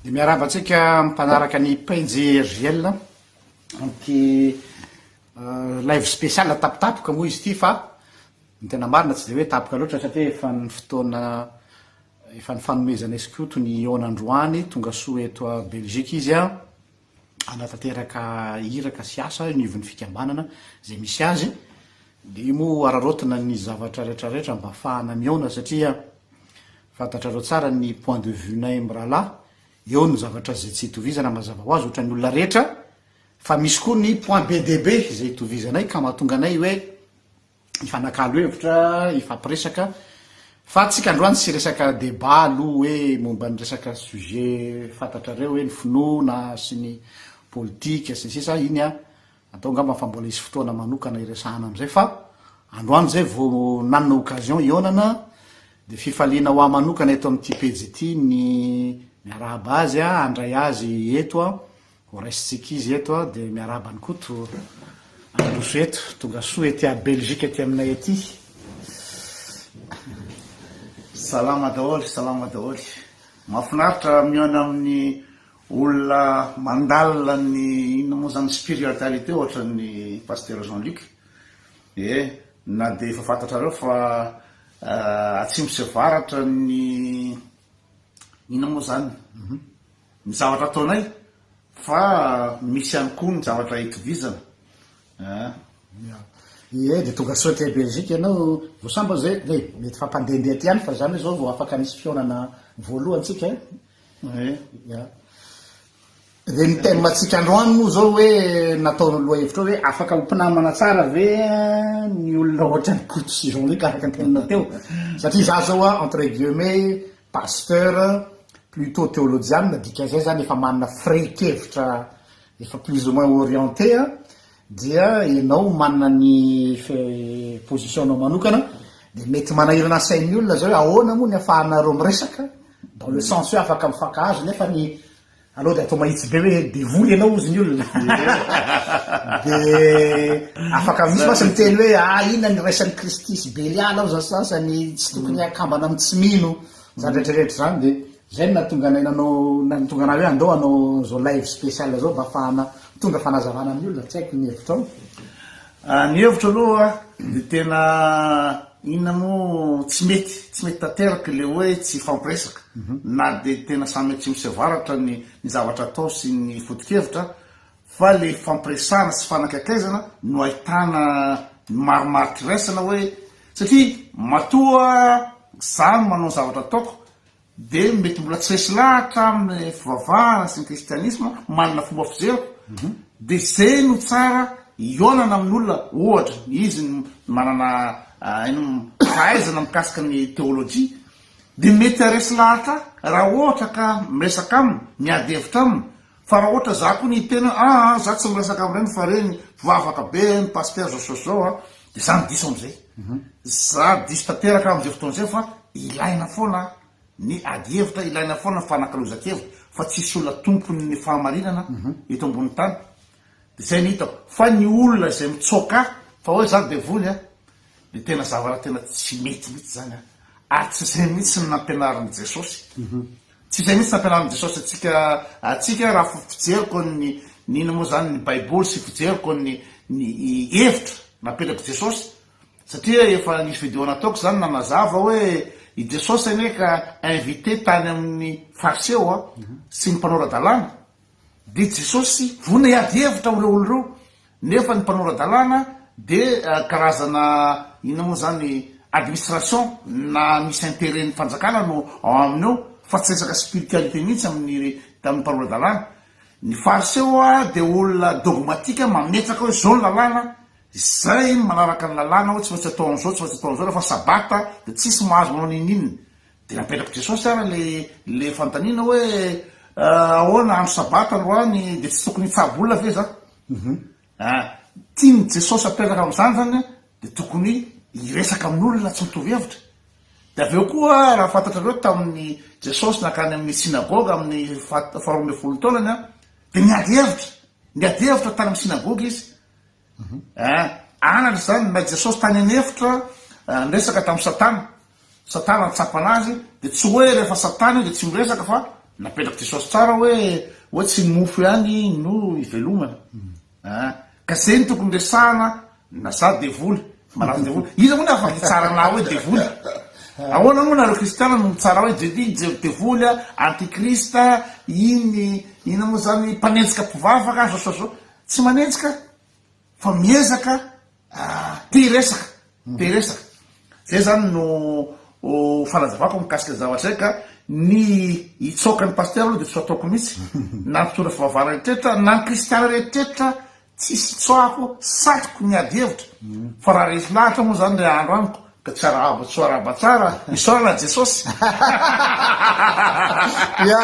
Dia miarahaba antsika mpanaraka ny pejy RJL amin'ity live spécial tapitapoka moa izy ity fa ny tena marina tsy dia hoe tapoka loatra satria efa ny fotoana efa nifanomezana skoto ny hihaona androany, tonga soa eto Belgique izy an, hanatanteraka iraka sy asa eo anivon'ny fikambanana izay misy azy, dia io moa araraotina ny zavatra rehetrarehetra mba hahafahana mihaona satria Fantatrareo tsara ny point de vue nay mirahalahy, eo ny zavatra izay tsy itovizana mazava ho azy ohatran'ny olona rehetra, fa misy koa ny point be dia be izay itovizanay ka mahatonga anay hoe hifanakalo hevitra, hifampiresaka, fa tsika androany tsy resaka débat aloha hoe momba ny resaka sujet fantatrareo hoe ny finoana sy ny politika sy ny sisa, iny an Atao angamba fa mbola hisy fotoana manokana hiresahana amin'izay fa androany izay vao nanana occasion hihaonana dia fifaliana ho ahy manokana eto amin'ity pejy ity ny miarahaba azy handray azy eto ho raisintsika izy eto dia miarahaba an'i Koto handroso eto tonga soa ety à Belgique aty aminay aty. Salama daholo, salama daholo. Mahafinaritra mihaona amin'ny Olona mandalina ny inona moa zany spiritualité ohatran'ny Pasteur Jean Luc eh na dia efa fantatrareo fa atsimo sy avaratra ny inona moa zany ny zavatra ataonay fa misy ihany koa ny zavatra itovizana eh. Ie dia tonga soa aty Belgique ianao, vao sambany zay, eh mety fampandehandeha aty ihany fa zany hoe zao vao afaka nisy fihaonana voalohany tsika eh. Eh. Ya. Dia ny thème antsika androany moa zao hoe natao lohahevitra hoe afaka ho mpinamana tsara ve ny olona ohatran'i Koto sy Jean Luc araka ny teninao teo. Satria za zao a entre guillemets pasteur plutôt théolojianina dikan'izay zany efa manana firehin-kevitra efa plus ou moins orienté a. Dia ianao manana ny position-nao manokana dia mety manahirana sain'ny olona zao hoe ahoana moa ny afahanareo miresaka dans le sens hoe afaka mifankahazo nefa ny aleo dia atao mahitsy be hoe devoly ianao hozy ny olona de afaka misy mantsy miteny hoe ah inona ny iraisan'i Kristy sy Beliala ao zany sasany tsy tokony hakambana amin'ny tsy mino zany rehetra rehetra zany dia zay no nahatonga anay nanao nahatonga anay hoe andao hanao zao live spécial zao mba afahana mitondra fanazavana amin'ny olona tsy haiko ny hevitrao. Ny hevitro aloha dia tena inona moa tsy mety, tsy mety tanteraka ilay hoe tsy hifampiresaka na dia tena samy atsimo sy avaratra ny ny zavatra atao sy ny foto-kevitra fa ilay fampiresahana sy fanakaikaizana no ahitana ny marimaritra iraisana hoe satria matoa za no manao ny zavatra ataoko Dia mety mbola tsy resy lahatra amin'ny fivavahana sy ny kristianisma, manana fomba fijeriko, dia izay no tsara hihaonana amin'olona, ohatra, izy manana inona fahaizana mikasika ny teolojia, dia mety haharesy lahatra ahy raha ohatra ka miresaka aminy, miady hevitra aminy, fa raha ohatra za koa ny hiteny hoe aa za tsy miresaka amin'ireny fa ireny mpivavaka be, ny pasitera zao sy zao an, dia za no diso amin'izay. Za diso tanteraka amin'izay fotoana izay fa ilaina foana ny ady hevitra, ilaina foana ny fanakalozan-kevitra fa tsisy olona tompon'ny fahamarinana eto ambonin'ny tany. Dia zay no hitako. Fa ny olona izay mitsoaka ahy fa hoe za devoly an, dia tena zavatra tena tsy mety mihitsy zany an. Ary tsy izay mihitsy no nampianarin'i Jesosy. Tsy izay mihitsy nampianarin'i Jesosy antsika antsika raha fijeriko ny ny inona moa zany ny baiboly sy fijeriko ny ny hevitra napetrak'i Jesosy satria efa nisy video nataoko zany nanazava hoe i Jesosy anie ka invité tany amin'ny fariseo a sy ny mpanora-dalàna Dia Jesosy vonona hiady hevitra amin'ireo olona ireo, nefa ny mpanora-dalàna dia karazana inona moa izany administration na misy intérêt ny fanjakana no ao aminy ao fa tsy resaka spiritualité mihitsy amin'ny tamin'ny mpanora-dalàna. Ny fariseo dia olona dogmatique mametraka hoe izao ny lalàna, izay manaraka ny lalàna hoe tsy maintsy atao an'izao, tsy maintsy atao an'izao, rehefa sabata dia tsisy mahazo manao n'inon'inona. Dia napetrak'i Jesosy ary le le fanontaniana hoe ahoana andro sabata androany dia tsy tokony hitsabo olona ve za? Ah, tian'i Jesosy apetraka amin'izany zany dia tokony hiresaka amin'olona tsy mitovy hevitra. Dia avy eo koa raha fantatrareo tamin'ny Jesosy nankany amin'ny synagoga amin'ny faha 12 taonany an, dia niady hevitra, niady hevitra tany amin'ny synagoga izy. Ah, anatra izany, na Jesosy tany an'efitra niresaka tamin'i Satana. Satana nitsapana azy, dia tsy hoe rehefa Satana io dia tsy miresaka fa. Napetrak'i Jesosy tsara hoe hoe tsy ny mofo ihany no ivelomana. Ah, ka zay no tokony resahana na za devoly, malaza devoly. Iza moa no afaka hitsara anah hoe devoly? Ahoana moa nareo kristiana no mitsara hoe je je devoly a, antichrist a, iny inona moa zany mpanenjika mpivavaka zao zao zao. Tsy manenjika fa miezaka te hiresaka, te hiresaka. Zay zany no fanazavako mikasika ny zavatra zay ka ny hitsaoka ny pasitera aloha de tsy ho ataoko mihitsy, na ny mpitondra fivavahana rehetrretra, na ny kristiana rehetrretra tsisy hitsaohako, satriko ny ady hevitra fa raha resy lahatra moa zany le andro amiko ka tsy arahaba tsy ho arahaba tsara, isaorana Jesosy. Ya,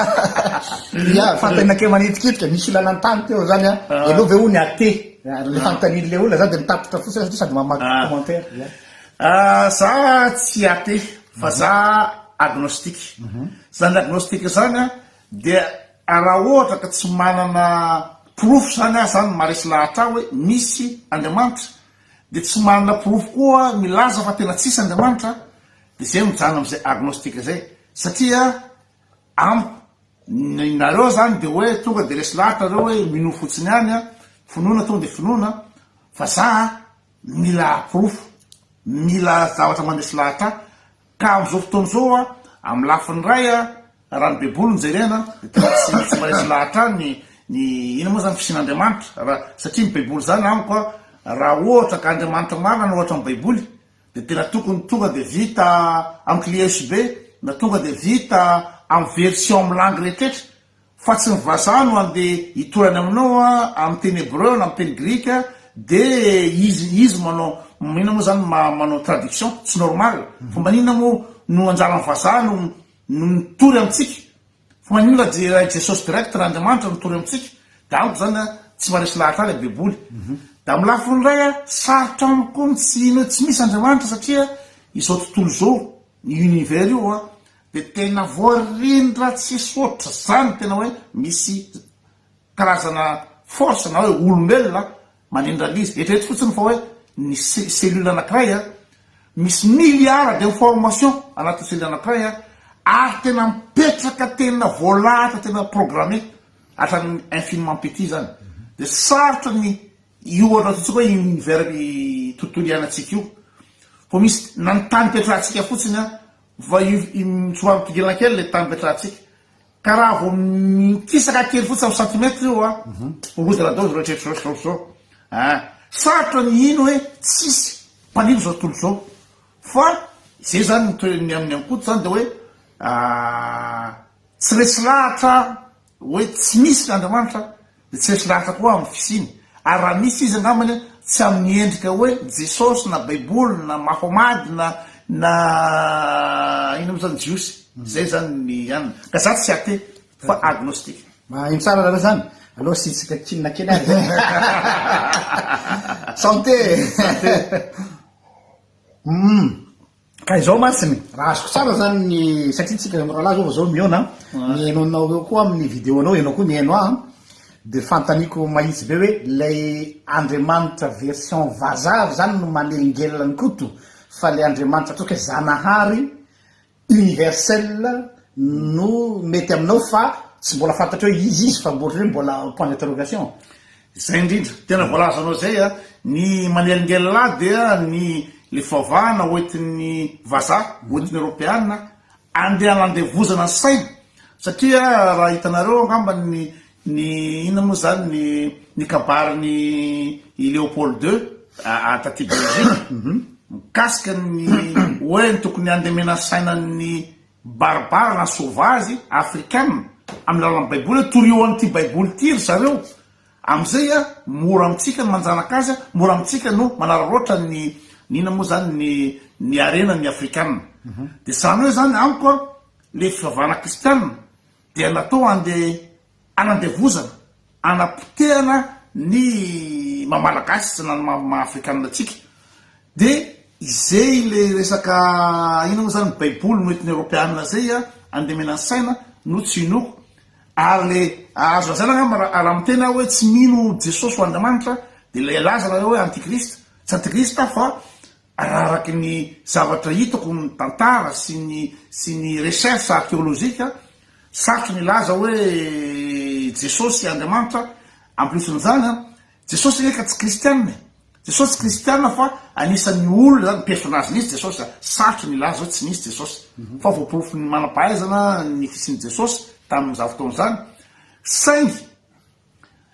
ya, fantany kely manitikitika, misy olona nanontany teo zany an, ianao ve hono athée? Le fanontanian'le olona zany de mitatitra fotsiny satria sady mamaky commentaire. Ya. Za tsy athée fa za agnostique. Zany agnostique zany an dia raha ohatra ka tsy manana porofo zany aho zany maharesy lahatra ahy hoe misy Andriamanitra dia tsy manana porofo koa milaza fa tena tsisy Andriamanitra dia zay mijanona am'zay agnostique zay satria amiko Ny nareo zany de hoe tonga de resy lahatra nareo hoe minoa fotsiny ihany an, finoana tonga de finoana, fa za mila porofo, mila zavatra mandresy lahatra ahy, ka amzao fotoana zao an, am lafiny iray an, raha ny baiboly no jerena de tena tsy tsy maresy lahatra ahy ny ny inona moa zany fisian'Andriamanitra raha satria ny baiboly zany amiko an, raha ohatra ka Andriamanitra marina no ohatra am baiboly de tena tokony tonga de vita am clé usb na tonga de vita am version am langue rehetretra fa tsy ny vazaha no andeha hitorany aminao am teny hebreu na am teny grika de izy izy manao inona moa zany manao traduction tsy normal fa maninona moa no anjaran'ny vazaha no no mitory amintsika Fa maninona raha i Jesosy direct raha Andriamanitra no mitory amintsika? Dia amiko zany an, tsy maharesy lahatra ahy ilay baiboly. Dia amin'ny lafiny iray an, sarotra amiko koa ny tsy hino hoe tsy misy Andriamanitra satria izao tontolo izao, ny univers io an, dia tena voarindra tsisy ohatr'izany tena hoe misy karazana force na hoe olombelona manindra an'izy. Eritrereto fotsiny fa hoe ny cellule anakiray a, misy milliards d'informations anatin'ny cellule anakiray a, ary tena mipetraka tena voalahatra tena programmé hatramin'ny infiniment petit zany. Dia sarotra ny io ohatra ataontsika hoe univers tontolo iainantsika io. Vao misy na ny tany ipetrahantsika fotsiny a, va io somary mitongilana kely le tany ipetrahantsika. Ka raha vao mikisaka kely fotsiny amin'ny centimètre io a, mirodana daholo izao rehetra rehetra izao izao. Ah, sarotra ny hino hoe tsisy mpanilo izao tontolo izao. Fa izay izany ny toe ny amin'ny ankoto izany dia hoe tsy resy lahatra hoe tsy misy Andriamanitra Dia tsy resy lahatra koa amin'ny fisiany. Ary raha misy izy angambany tsy amin'ny endrika hoe Jesosy na Baiboly na Mahomady na na inona moa zany Jiosy. Zay zany ny anona. Ka za tsy athée fa agnostique. Maheno tsara nareo zany? Aleo asiantsika kinina kely ary zay. Santé! Santé! Hum. Ka izao mantsiny, raha azoko tsara zany ny, satria tsika mirahalahy zao vao zao mihaona, mihaino anao eo koa amin'ny vidéo anao, ianao koa mihaino ahy, de fanontaniako mahitsy be hoe lay Andriamanitra version vazaha zany no manelingelina an'i Koto fa le Andriamanitra ataoko hoe Zanahary universel no mety aminao fa tsy mbola fantatrao hoe iza izy fa mbola hoe mbola point d'interrogation. Izay indrindra, tena voalazanao izay a, ny manelingelina ahy dia ny le fivavahana hoentin'ny vazaha, hoentin'ny eropeana andeha hanandevozana ny saina, satria raha hitanareo angamba ny ny inona moa zany ny ny kabarin'i i Léopold deux taty Belgique mikasika ny hoe ny tokony handemena saina ny barbare na sauvage africaine amin'ny alalan'ny baiboly hoe torio an'ity baiboly ity ry zareo amin'izay a mora amintsika ny manjanaka azy a mora amintsika no manararaotra ny ny inona moa zany ny ny harena ny afrikana de zany hoe zany amiko a le fivavahana kristiana dia natao andeha Anandevozana, anapotehana ny maha malagasy na ny maha afrikanina antsika. Dia izay ilay resaka inona moa izany baiboly noentin'ny eoropeanina izay andemena ny saina no tsy inoako. Ary le azo lazaina angamba raha miteny aho hoe tsy mino Jesosy ho Andriamanitra dia ilay laza nareo hoe antichrist. Tsy antichrist aho fa raha araky ny zavatra hitako ny tantara sy ny sy ny recherche archéologique. Sarotro ny hilaza hoe Jesosy Andriamanitra, en plus n'izany an, Jesosy anie ka tsy kristianina e! Jesosy tsy kristianina fa anisan'ny olona zany, personnage nisy Jesosy a, sarotro ny hilaza hoe tsy nisy Jesosy, fa voaporofon'ny manam-pahaizana ny fisian'i Jesosy tamin'izany fotoana izany, saingy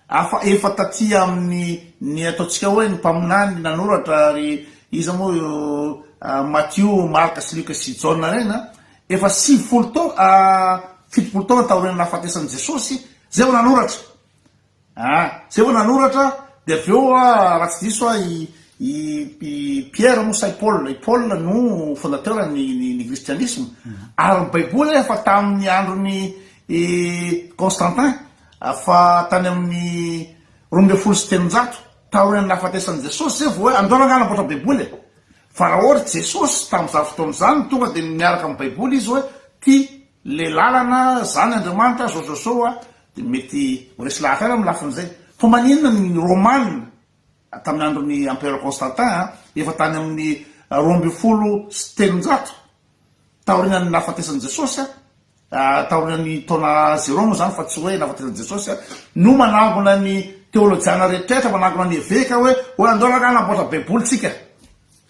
Afa efa taty amin'ny ny ataontsika hoe ny mpaminany nanoratra ry iza moa io Matio, Marka sy Lioka sy Jaona ireny an, efa 90 taona 70 taona taorian'ny nahafatesan'i Jesosy zay vao nanoratra. Ah, zay vao nanoratra dia avy eo raha tsy diso aho i i i Pierre moa sa i Paul, i Paul no fondateur ny ny ny kristianisma. Ary ny Baiboly efa tamin'ny andron'i i Constantin Fa tany amin'ny 312 taorian'ny nahafatesan'i Jesosy izay vao hoe andao rangahy hanamboatra baiboly e! Fa raha ohatra Jesosy tamin'izany fotoana izany tonga dia miaraka amin'ny baiboly izy hoe ty le lalana, zany Andriamanitra, zao zao zao a, dia mety ho resy lahatra ihany amin'ny lafin'izay. Fa maninona ny Romana tamin'ny andron'ny Empereur Constantin a, efa tany amin'ny 312 taorian'ny nahafatesan'i Jesosy a, Taorian'ny taona zéro moa izany fa tsy hoe nahafatesan'i Jesosy no manangona ny teolojiana rehetrarehetra, manangona ny eveka hoe hoe andao rangahy hanamboatra baiboly tsika.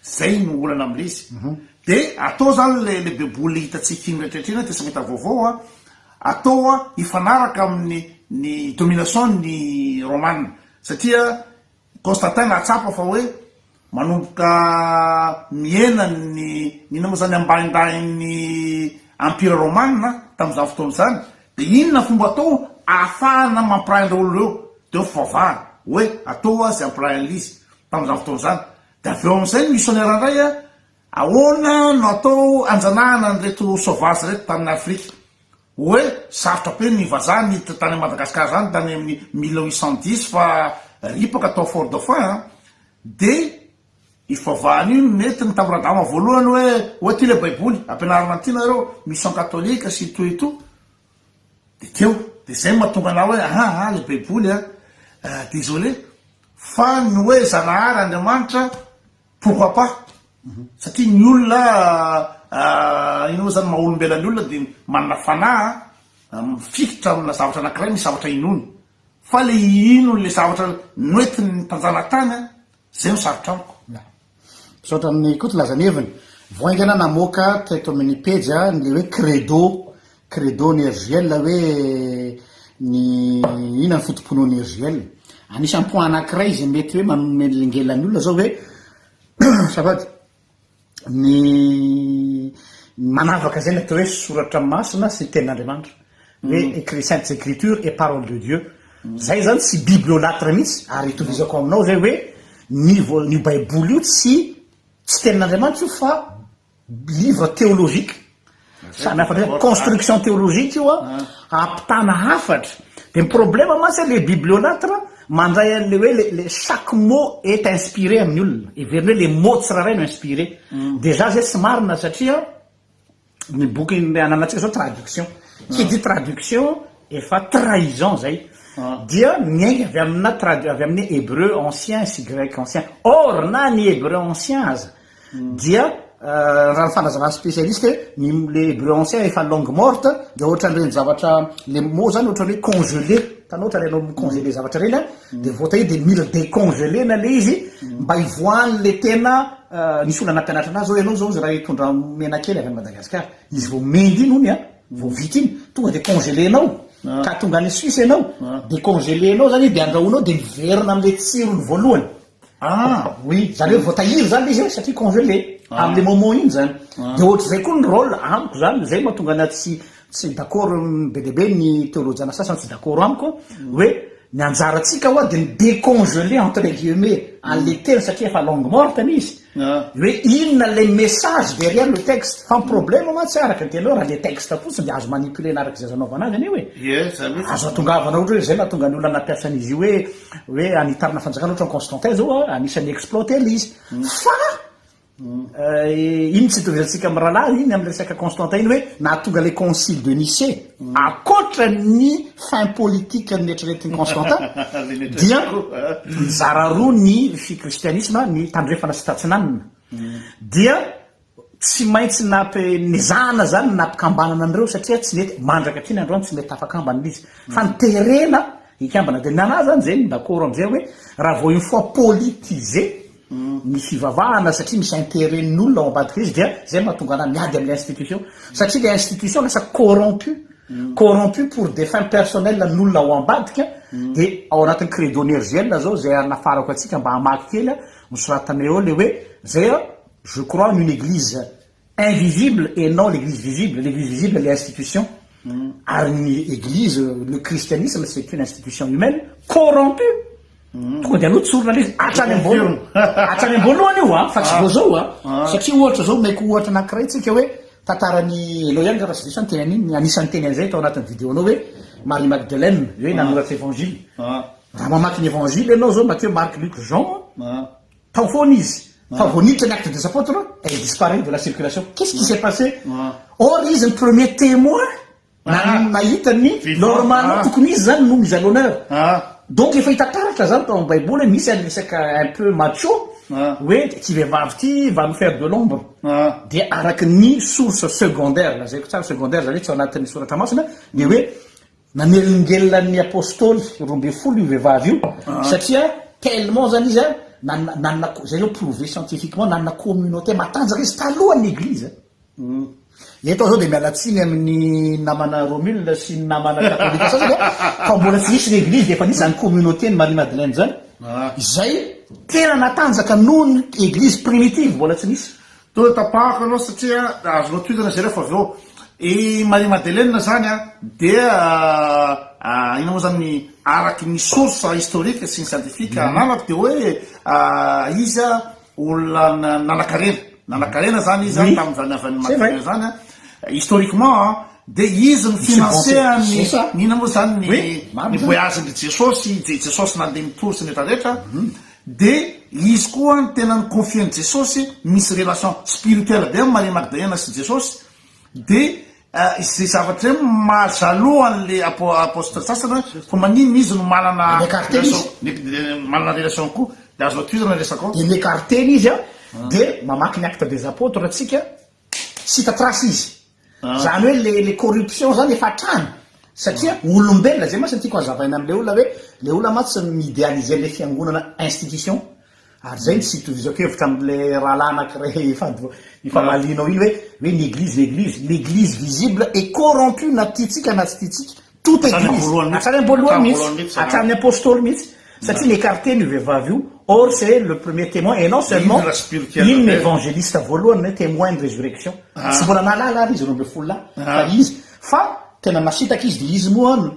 Zay no olana amin'ilay izy. Dia atao izany ilay ilay baiboly hitantsika iny rehetrarehetra iny, testamenta vaovao a, atao a hifanaraka amin'ny ny domination ny romana satria Constantin nahatsapa fa hoe manomboka mihena ny inona moa izany ambaindahin'ny Empire Romana tamin'izany fotoana izany, dia inona fomba atao ahafahana mampiray an'ireo olona ireo? Dia hoe fivavahana, hoe atao izay hampiray an'ilay izy tamin'izany fotoana izany. Dia avy eo amin'izay ny misionera indray, ahoana no atao hanjanahana an'ireto sauvage ireto tamin'i Afrika? Hoe sarotra be ny vazaha niditra tany Madagascar zany tany amin'ny 1810 fa ripaka tao Fort Dauphin an! De io fivavahana io no nentiny tamin'i Radama voalohany hoe hoe ty le baiboly ampianarina an'ity nareo mission catholique sy tout et tout de teo de zay no mahatonga anah hoe aha le baiboly an! Désolé fa ny hoe Zanahary Andriamanitra Pourquoi pas? Satria ny olona inona moa zany maha olombelona ny olona dia manana fanahy mifikitra amina zavatra anakiray misy zavatra inoany. Fa le hino le zavatra noentin'ny mpanjanatany zay no sarotra amiko. Ya. Misaotra an'i Koto nilaza ny heviny. Vao haingana namoaka teto amin'ny pejy ny le hoe credo, credo ny RJL hoe ny inona ny foto-pinoan'ny RJL. Anisan'ny point anankiray izay mety hoe manelingelina ny olona zao hoe azafady, ny manavaka izay ny atao hoe soratra masina sy tenin'Andriamanitra. Hoe écrit saintes écritures et parole de Dieu. Zay zany tsy bibliolâtre mihitsy ary itovizako aminao zay hoe ny vo- ny baiboly io tsy tsy tenin'Andriamanitra io fa Livre théologique, samy hafa ndray, construction théologique io an, ampitana hafatra, de ny problème mantsy an, le bibliolâtre mandray an'le hoe le le chaque mot est inspiré amin'ny olona, heveriny hoe le mot tsirairay no inspiré, déjà zay tsy marina satria ny boky ananantsika zao traduction, qui dit traduction efa trahison zay, dia miainga avy amina trad- avy amin'ny hébreu ancien sy grec ancien, or na ny hébreu ancien aza Dia raha ny fanazavan'ny spécialiste hoe ny le hébreu ancien efa langue morte dia ohatran'ireny zavatra le mot zany ohatran'ny hoe congelé, hitanao ohatran'ny ianao mi-congeler zavatra ireny an, dia voatahiry dia mila decongeler-na le izy mba hivoahan'le tena nisy olona nampianatra anazy hoe ianao zao izy raha hitondra menakely avy any Madagasikara, izy vao mendy iny hono an, vao vita iny tonga dia congeler-nao ka tonga any Suisse ianao, decongeler-nao zany izy dia andrahoinao dia miverina amin'le tsirony voalohany. Ah oui, zany hoe voatahiry zany le izy e, satria congelé amle moment iny zany. De ohatr'izay koa ny rôle amiko zany, zay mahatonga anah tsy tsy d'accord be dia be ny teolojiana sasany tsy d'accord amiko hoe ny anjarantsika hoa de mi-décongeler entre guillemets an'le teny satria efa langue morte anie izy. Hoe inona le message derrière le texte, fa ny problème mantsy araka ny teninao raha le texte fotsiny de azo manipuler-na araka izay azo anaovana azy anie io e. Ie, zay mihitsy. Azo atongavana ohatra hoe zay mahatonga ny olona nampiasa an'izy io hoe Hoe hanitarina fanjakana ohatran'i Constantin zao a, anisan'ny exploiter le izy. Fa iny tsy itovizantsika amin'ny rahalahy iny amin'ny resaka Constantin iny hoe nahatonga le concile de Nicée. Ankoatra ny fin politique neritreretin'i Constantin dia nizara roa ny fi kristianisma, ny tandrefana sy tatsinanana. Dia. Tsy maintsy nampi, nezahana zany ny nampikambanana an'ireo satria tsy nety, mandraka hatriny androany tsy mety tafakambana ilay izy fa noterena hikambana. Dia ny anah zany zay no d'accord amizay hoe raha vao une fois politisé ny fivavahana satria misy intérêt ny olona ao ambadika izy dia zay mahatonga anah miady amle institution satria le institution lasa corrompu, corrompu pour des fins personnelles ny olona ao ambadika dia ao anatin'ny credo ny RGL zao zay anafarako antsika mba hamaky kely nosoratana eo le hoe zay a Je crois en une eglise invisible et non l'eglise visible, l'eglise visible le institution ary ny eglise le christianisme c'est une institution humaine corrompue tonga de aleo tsorina le izy hatrany am-boalohany hatrany am-boalohany io an fa tsy vao zao an satria ohatra zao omeko ohatra anankiray tsika hoe tantaran'i Eloi ihany raha tsy diso aho niteny an'iny anisan'ny niteny an'izay tao anatin'ny vidéo-nao hoe Marie Magdeleine hoe nanoratra évangile raha mamaky ny évangile ianao zao Matthieu Marc Luc Jean Tao foana izy fa vao niditra ny acte des apotres, elle disparaît de la circulation. Qu'est-ce qui s'est passé? Or izy ny premier témoin nahita ny normalement tokony izy zany no mise à l'honneur. Donc efa hita taratra zany tao amin'ny baiboly hoe misy any resaka un peu macho hoe ty vehivavy ty va nous faire de l'ombre. Dia araka ny source secondaire, lazaiko tsara secondaire zany hoe tsy ao anatin'ny soratra masina, dia hoe Nanelingelina ny Apostoly 12 io vehivavy io satria tellement zany izy nanana nanana zay zao prouvé scientifiquement nanana communauté matanjaka izy talohan'ny eglise. Eto aho zao dia miala tsiny amin'ny namana Romule sy ny namana katolika sasany a, fa mbola tsy nisy ny eglise dia efa nisy zany communauté ny Marie Madeleine zany izay tena natanjaka noho ny eglise primitive mbola tsy nisy. Tonga tapahako ianao satria azonao tohizana izay rehefa avy eo. I Marie Madeleine zany a dia inona moa zany ny araky ny source historique sy ny scientifique ananako dia hoe izy a olona nanakarena, nanakarena zany izy a tamin'izany avy any Madeleine zany a, historiquement a dia izy no financer ny ny inona moa zany ny ny voyage-n'i Jesosy, Jesosy nandeha nitory sy ny rehetra rehetra. De izy koa no tena ni-confier an'i Jesosy, misy relation spirituelle be amin'i Maria Magdalena sy Jesosy, de izay zavatra izay no maha jaloux an'le apostle sasany hoe fa maninona izy no manana relation, manana relation koa, de azonao tohizana ny resaka ao. De mi-écarter-ny izy an, de mamaky ny acte des apotres tsika, tsy hita trace izy. Zany hoe le le corruption zany efa hatrany satria olombelona, zay mantsy no tiako hazavaina amle olona hoe le olona mantsy mi-idealiser le fiangonana institution ary zay no tsy itovizako hevitra amle rahalahy anakiray efa ifamalianao iny hoe hoe ny eglise eglise, l'eglise visible est corrompue na tiantsika na tsy tiantsika. Toute église, hatrany am-boalohany mihitsy, hatramin'ny apostoly mihitsy, satria ni-écarter-ny io vehivavy io, or c'est le premier témoin, et non seulement iny no évangéliste voalohany hoe témoin ny résurrection, tsy mbola nahalala ary izy 12 lahy, fa izy, fa tena nasitaka izy, dia izy moa,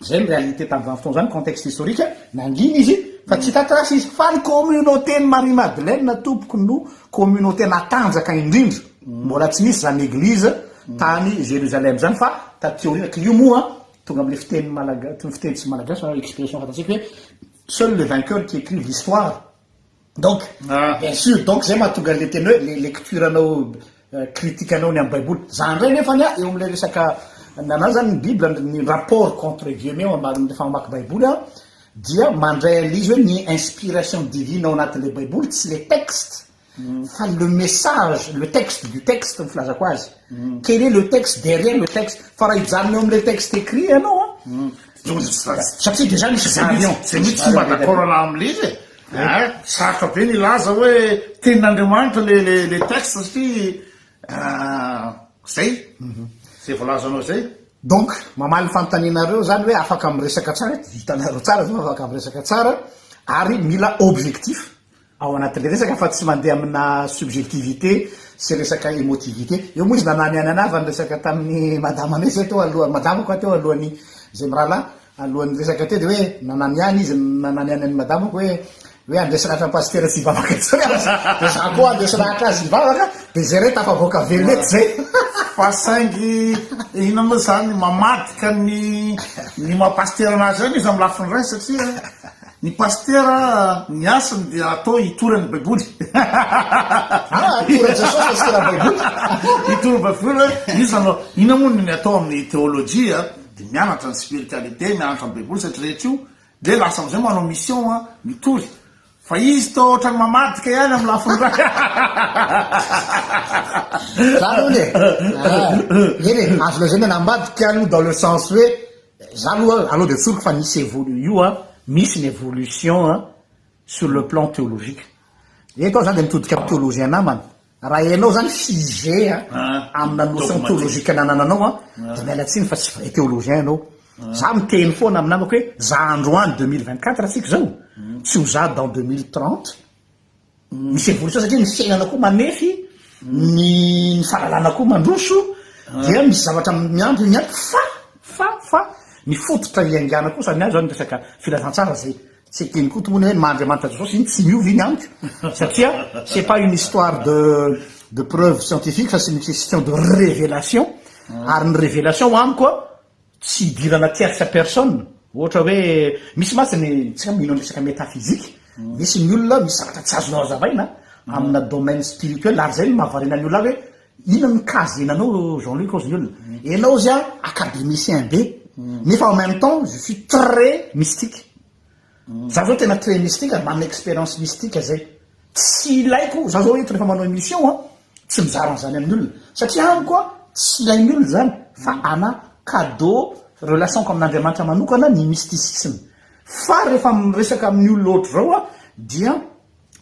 izay no réalité tamin'izany fotoana izany, contexte historique, nangina izy, fa tsy hita trace izy, fa ny communauté-n'i Marie Madeleine tompoko no communauté natanjaka indrindra, mbola tsy nisy izany église tany Jérusalem zany fa taty aoriana, ka io moa tonga amle fiteny malaga, fiteny tsy malagasy fa expression fantatsika hoe seul le vainqueur qui écrive l'histoire, donc bien sûr, donc zay mahatonga anle teny hoe le lecture anao critique anao ny am baiboly, za ndray nefany a eo amle resaka ny anah zany ny bible ny rapport contre guillemets refa mamaky baiboly aho dia mandray anle izy hoe ny inspiration divine ao anatinle baiboly tsy le texte Fa le message, le texte du texte ny filazako azy. Quel est le texte derrière le texte? Fa raha hijanona eo amin'ilay texte écrit ianao an, satria déjà misy variant. Zay mihitsy tsy mba d'accord anah amin'ilay izy e. Hein, sarotra be ny hilaza hoe tenin'Andriamanitra le le le texte satria zay, zay voalazanao zay. Donc, mamaly ny fanontanianareo zany hoe afaka miresaka tsara, hitanareo tsara zao fa afaka miresaka tsara ary mila objectif. Ao anatin'ilay resaka fa tsy mandeha amina subjectivité sy resaka emotivité. Eo moa izy nanany any anava ny resaka tamin'ny madamanay zay teo aloha, madamako aho teo alohan'ny zay mirahalahy, alohan'ny resaka teo dia hoe nanany ihany izy nanany ihany an'ny madamako hoe hoe handresy lahatra an'i pasitera tsy hivavaka intsony aho, dia za koa handresy lahatra azy hivavaka, dia zay re tafavoaka velona eto zay. Fa saingy inona moa zany mamadika ny ny maha pasitera anazy ihany izy amin'ny lafiny iray satria Ny pasitera, ny asany dia atao hitory ny baiboly. Ah, hitory an'i Jesosy fa tsy tena baiboly. Hitory baiboly hoe iza no, inona moa ny atao amin'ny théologie dia mianatra ny spiritualité, mianatra ny baiboly satria rehetra io dia lasa amin'izay manao mission mitory. Fa izy toa ohatran'ny mamadika ihany amin'ny lafiny iray. Zany hono e! Ah, eny e, azo lazaina namadika aloha dans le sens hoe, za aloha aleo dia tsoriko fa nisy évolu io an, misy ny évolution an sur le plan théologique. Eto aho zany dia mitodika amin'ny théologien namana, raha ianao zany figé an amina notion théologique nanananao an, dia miala tsiny fa tsy vrai théologien ianao. Za miteny foana amin'ny namako hoe za androany 2024 tsika zao, tsy ho za dans 2030. Misy évolution satria ny fiainana koa manefy, ny ny fahalalana koa mandroso, dia misy zavatra miampy miampy fa fa fa ny fototra iaingàna kosa ny ahy zany resaka filazantsara zay Tsy eken'i Koto moa ny hoe ny maha Andriamanitra Jesosy iny tsy miova iny amiko satria c'est pas une histoire de de preuve scientifique fa c'est une question de révélation ary ny révélation amiko a tsy idirana tierce personne ohatra hoe misy mantsy ny tsika mino resaka métaphysique misy ny olona misy zavatra tsy azonao azavaina amina domaine spirituel ary zay no mahavariana ny olona hoe inona ny cas iainanao Jean Luc hozy ny olona enao zy a académicien be nefa en même temps je suis très mystique za zao tena très mystique ary manana expérience mystique zay tsy ilaiko za zao eto rehefa manao émission a tsy mizara an'izany amin'ny olona satria amiko a tsy ilain'ny olona zany fa ana cadeau relation-ko amin'Andriamanitra manokana ny mysticisme fa rehefa miresaka amin'ny olona ohatr'izao a dia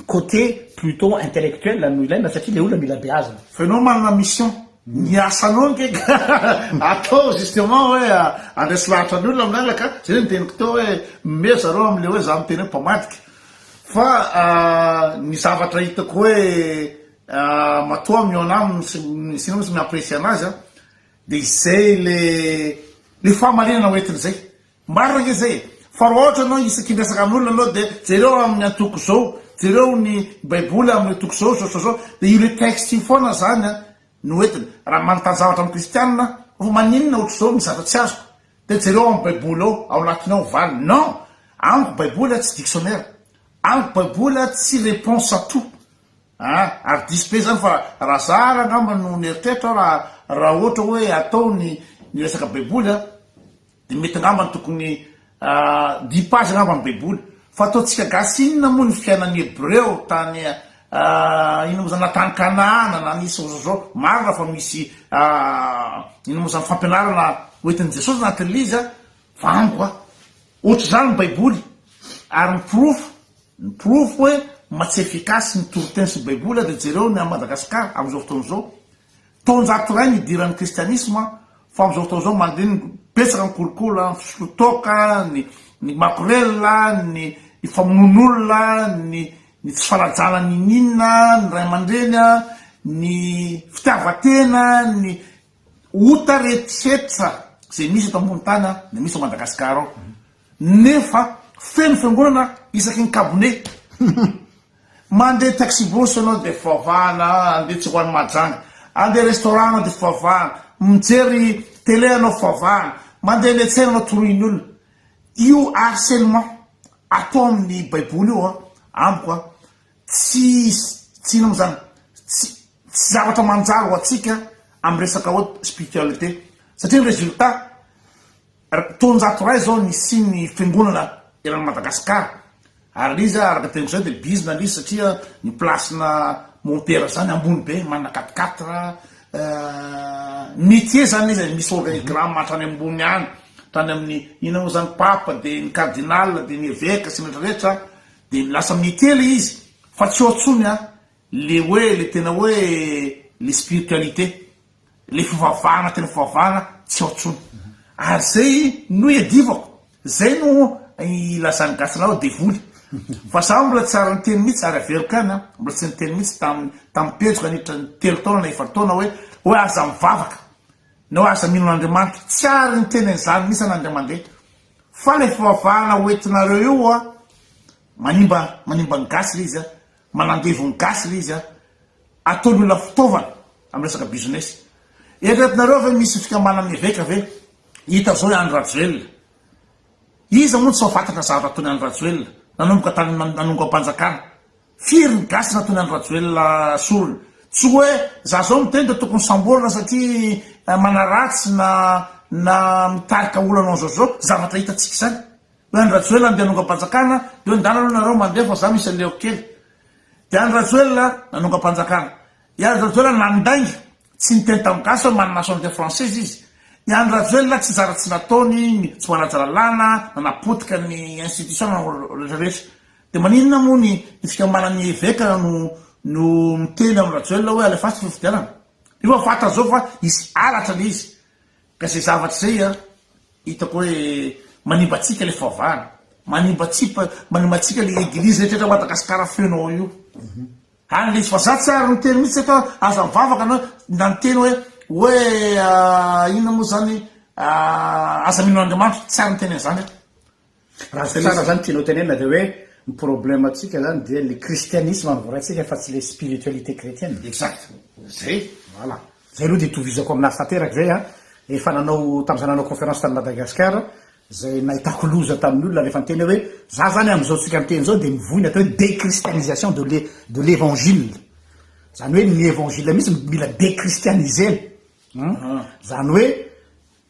côté plutôt intellectuel no ilaina satria le olona mila beazina. Fa ianao manana mission, ny asanao ange ka atao justement hoe handresy lahatra ny olona amin'ilay ka, zay no niteniko teo hoe mihomehy zareo amin'ilay hoe za miteny hoe mpamadika fa ny zavatra hitako hoe matoa mihaona aminy sy sy inona moa mi-apprecier anazy an, dia izay le le fahamarinana hoentiny izay. Marina ange zay e! Fa raha ohatra ianao isaky ny miresaka amin'olona ianao dia jereo amin'ny antoko zao, jereo ny baiboly amin'ny antoko zao zao zao zao, dia io le texte io foana zany an no entiny. Raha manontany zavatra amin'ny kristianina fa maninona ohatr'izao misy zavatra tsy azoko dia jereo amin'ny baiboly ao, ao anatiny ao ny valiny. Non! Amiko baiboly tsy dictionnaire, amiko baiboly tsy réponse à tout. Ah! Ary diso be zany fa raha za ary angamba no nieritreritra aho raha raha ohatra hoe atao ny ny resaka baiboly an, Dia mety angamba ny tokony dix pages angamba ny baiboly. Fa ataontsika gasy inona moa ny fiainan'ny hebreo tany inona moa zany na tany kanana na nisy zao zao. Marina fa misy inona moa zany fampianarana hoentin'i Jesosy anatin'ilay izy fa amiko a ohatr'izany ny baiboly ary ny porofo ny porofo hoe ma tsy efficace ny toriteny sy ny baiboly dia jereo ny any Madagasikara amin'izao fotoana izao. Taonjato iray nidiran'ny kristianisma fa amin'izao fotoana izao mandeha ny betsaka ny kolikoly, ny fisotroan-toaka, ny ny makorelina, ny ny famonoan'olona, ny ny tsy fanajana niniana, ny ray aman-dreny, ny fitiavan-tena, ny ota rehetra izay misy eto ambony tany dia misy ao Madagasikara ao. Nefa feno fiangonana isaky ny kabone. Mandeha taxi-brousse ianao dia fivavahana, andeha tsy ho any Mahajanga. Andeha restaurant ianao dia fivavahana, mijery télé ianao fivavahana, mandeha any an-tsena ianao torohin'ny olona. Io harcèlement atao amin'ny baiboly io an, amiko an, tsy tsy inona moa izany, tsy tsy zavatra manjary ho antsika amin'ny resaka hoe spiritualité. Satria ny résultat, Taonjato iray izao nisian'ny fiangonana eran'i Madagasikara ary ilay izy araka ny teniko izay dia bizina ilay izy satria ny place-na mompera izany ambony be, manana quatre quatre, métier izany ilay izy e, misy organigramme hatrany ambony any, hatrany amin'ny inona moa izany papa dia ny cardinal dia ny eveka sy ny rehetra rehetra dia lasa métier ilay izy fa tsy eo intsony an le hoe le tena hoe le spiritualité. Le fivavahana tena fivavahana tsy ao tsony. Ary zay no iadivako. Zay no ilazan'ny gasy anah hoe devoly. Fa za mbola tsy ary niteny mihitsy ary averiko ihany an, mbola tsy niteny mihitsy tamin'ny tamin'ny pejiko nandritra ny telo taona na efa-taona hoe hoe aza mivavaka na hoe aza mino an'Andriamanitra. Tsy ary niteny an'izany mihitsy aho na indray mandeha. Fa le fivavahana hoentinareo io an, manimba manimba ny gasy le izy an, manandevo ny gasy le izy an. Ataony olona fitaovana amin'ny resaka business. Eritreretinareo ve misy fikambanan'ny eveka ve? Hita zao i Andry Rajoelina. Iza moa no tsy mahafantatra zavatra ataon'i Andry Rajoelina nanomboka tany nanongam-panjakana? Firy ny gasy nataon'i Andry Rajoelina sorona? Tsy hoe za zao miteny dia tokony samborina satria manaratsy na na mitarika olana ao zao zao. Zavatra hitantsika izany. Hoe Andry Rajoelina andeha hanongam-panjakana dia hoe ndana aloha nareo mandeha fa za misy alehako kely. Dia Andry Rajoelina nanongam-panjakana. I Andry Rajoelina nandainga, tsy niteny tamin'ny gasy hoe manana nationalité française izy. I Andry Rajoelina tsy zara tsy nataony, tsy manaja lalàna, nanapotika ny institution rehetra rehetra. Dia maninona moa ny fikambanan'ny eveka no no miteny amin'i Rajoelina hoe alefaso fifidianana? Nefa fantany zao fa hisy halatra le izy. Ka zay zavatra zay an, hitako hoe manimba antsika le fivavahana, manimba antsika manimba antsika le eglise rehetra Madagascar feno ao io. Any le izy fa za tsy ary niteny mihitsy eto aza mivavaka anao na niteny hoe hoe inona moa zany aza mino an'Andriamanitra, tsy ary niteny an'izany aho. Raha azoko tsara zany tianao tenenina dia hoe ny problème tsika zany dia le christianisme no voaraintsika fa tsy le spiritualité chrétienne. Exact. Zay. Voilà. Zay aloha dia itovizako aminazy tanteraka zay an. Efa nanao, tamin'izaho nanao conférence tany Madagascar, zay nahitako loza tamin'ny olona rehefa niteny aho hoe za zany amin'izao tsika miteny izao dia mivoy ny atao hoe déchristianisation de l'e- de l'évangile. Zany hoe ny évangile mihitsy no mila déchristianiser-na. Hum. Zany hoe